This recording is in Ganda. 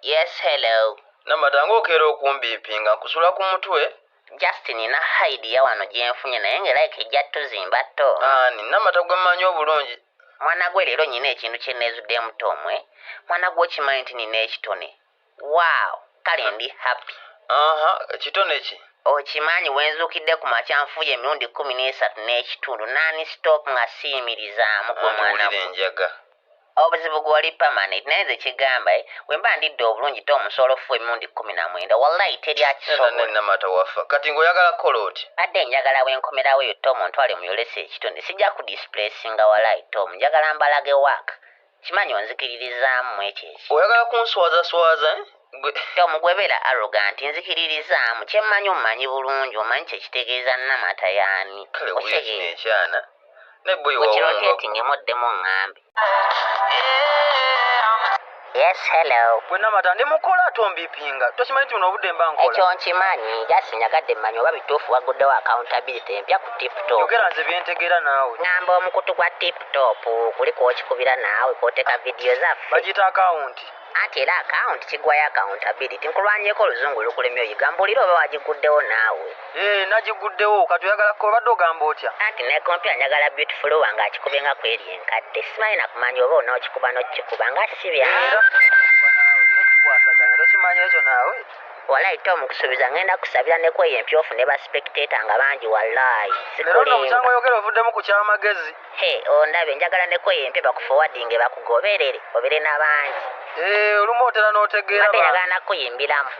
Yes, hello. Namata, ng'okeera okumbiipinga, nkusula ku mutwe. Just nina idea wano gye nfunye, naye ng'erayika ejja tuzimba to. Ani Namata gwe mmanyi obulungi? Mwana gwe, leero nyina ekintu kye neezuddemu, Tomwe. Mwana gwe, okimanyi nti nina ekitone? Wow, kale ndi happy. Aha, ekitone ki? Okimanyi wenzuukidde ku makya nfuye emirundi 13.5 non stop nga siyimirizaamu, gwe mwana wulira gwe. Enjaga. Obuzibu gwoli permanent, naye nze kigamba, bwe mba ndidde obulungi te omusobola ofuwa emirundi 19, wallahi teri nena akisobola. Namata waffa, kati ng'oyagala kukola oti? Badde njagala bwenkomerawo eyo, Tom, ntwale muyolese ekitone. Sijja ku displacinga, wallahi Tom, njagala mbalage waaka. Kimanyi onzikiririzaamu ekyo eki Oyagala kunswazaswaza, eh? Gwe Tom, gwebeera arrogant, nzikiririzaamu. Kyemmanyi omumanyi bulungi, omanyi kyekitegeeza Namata yaani. Kale wulira kino ekyana ne boyi. Mukirotatingemu oddemu oŋŋambe. Yes, hello. Gwe Namata, ndi mukola ate ombiipinga. Tokimanyi nti buno obudde mba nkola? Ekyo nkimanyi, just njagadde mmanyi oba bituufu waguddewo accountability empya ku TikTok. Yogera nze byentegeera naawe. Ŋŋamba omukutu gwa TikTok kuli kwokikubira naawe kwoteeka vidiyo zaffe. Bagiyita akawunti. Anti era akawunti kigwayo accountability. Nkulwanyeko oluzungu lukulemye oyiga. Mbuulira oba wagiguddewo naawe. Ee, nagiguddewo. Kati oyagala kukola, obadde ogamba otya? Anti ne kompyuta njagala beautiful wange akikube nga kweri enkadde. Simanyi nakumanya oba onookikuba n'okikuba nga si byangu. Era naawe nekikwasaganya, tokimanyi ekyo naawe? Wallahi Tom, nkusuubiza ngenda kusabira ne kweyo empyofu ne ba spectator nga bangi, wallahi. Leero nno sikulimba. obukyanga oyogera ovuddemu ku kyamagezi. He, ondabe, njagala ne kweyo empya bakuforwardinge bakugoberere obere n'abangi. Ee, olumu otera n'otegeera. Ate bantu. njagala nakuyimbiramu.